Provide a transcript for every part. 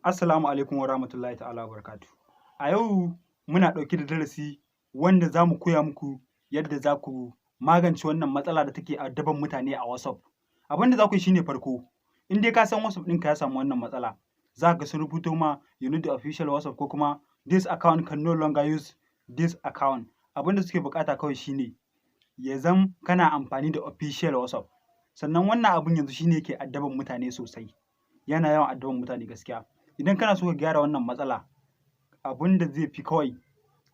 Assalamu alaikum wa rahmatullahi ta'ala wa barakatuh. A yau muna ɗauke da darasi wanda za mu koya muku yadda za ku magance wannan matsala da take addaban mutane a WhatsApp. Abin da za ku yi shi ne, farko, in dai ka san WhatsApp ɗinka ya samu wannan matsala, za ka ga sun rubuto ma "You need the official WhatsApp" ko kuma "This account can no longer use this account". Abin da suke buƙata kawai shi ne ya zam kana amfani da official WhatsApp. Sannan wannan abun yanzu shi ne yake addaban mutane sosai, yana yawan addaban mutane gaskiya. Idan kana so ka gyara wannan matsala, abun da zai fi kawai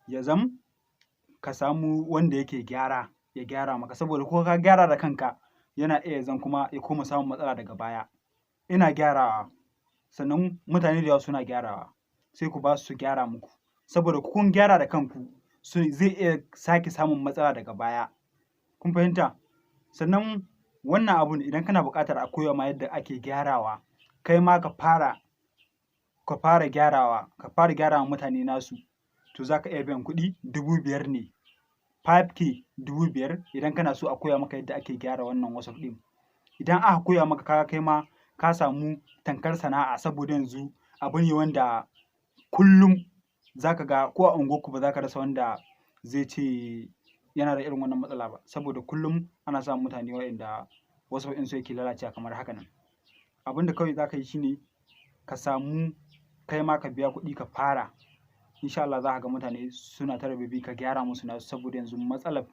ya zam ka samu wanda yake gyara ya gyara maka, saboda ko ka gyara da kanka, yana iya zam kuma ya koma samun matsala daga baya. Ina gyarawa, sannan mutane da yawa suna gyarawa, sai ku ba su su gyara muku, saboda kun gyara da kanku zai iya sake samun matsala daga baya. Kun fahimta? Sannan wannan abun, idan kana buƙatar a koya ma yadda ake gyarawa, kai ma ka fara gyarawa, ka fara gyara wa mutane nasu, to za ka iya biyan kuɗi, 5,000 ne. 5K, 5,000, idan kana so a koya maka yadda ake gyara wannan WhatsApp ɗin. Idan aka koya maka, ka ga kai ma ka samu tamkar sana'a, saboda yanzu abu ne wanda kullum za ka ga ko a unguwarku ba za ka rasa wanda zai ce yana da irin wannan matsala ba, saboda kullum ana samun mutane waɗanda WhatsApp ɗinsu yake lalacewa kamar haka nan. Abin da kawai za ka yi shi ne ka samu kai ma ka biya kuɗi ka fara. Insha Allah za ka ga mutane suna ta rububi ka gyara musu nasu, saboda yanzu matsalar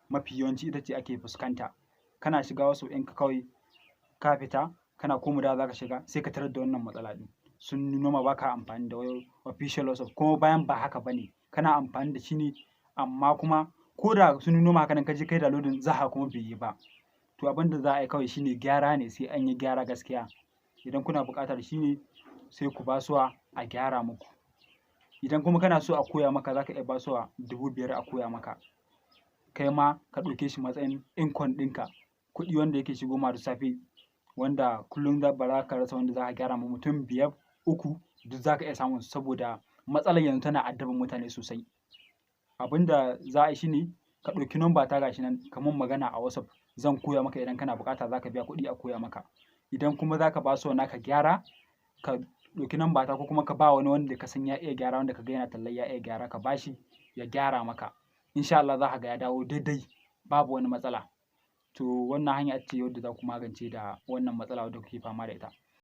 mafi yawanci ita ce ake fuskanta. Kana shiga WhatsApp ɗinka kawai ka fita, kana koma dawowa za ka shiga, sai ka tarar da wannan matsala ɗin. Sun nuno ma ba ka amfani da official WhatsApp, kuma bayan ba haka ba ne, kana amfani da shi ne, amma kuma ko da sun nuno ma haka nan, ka je ka yi downloading, za ka ga kuma bai yi ba. To, abin da za a yi kawai shi ne gyara ne, sai an yi gyara gaskiya. Idan kuna buƙatar shi ne, sai ku basuwa a gyara muku. Idan kuma kana so a koya maka, za ka iya basuwa 5,000 a koya maka. Kai ma ka ɗauke shi matsayin income ɗinka, kuɗi wanda yake shigo ma da safe, wanda kullum ba za ka rasa wanda za ka gyara ma, mutum biyar, uku, duk za ka iya samun su, saboda matsalar yanzu tana addaban mutane sosai. Abin da za a yi shi ne ka ɗauki number ta, gashi nan, ka mun magana a WhatsApp, zan koya maka. Idan kana buƙata, za ka biya kuɗi a koya maka. Idan kuma za ka basuwa naka gyara, ka ɗauki number ta, ko kuma ka ba wani wanda ka san ya iya gyara, wanda ka ga yana tallan ya iya gyara, ka ba shi ya gyara maka. Insha Allah za ka ga ya dawo daidai, babu wani matsala. To, wannan hanya ce wadda za ku magance da wannan matsala wadda kuke fama da ita.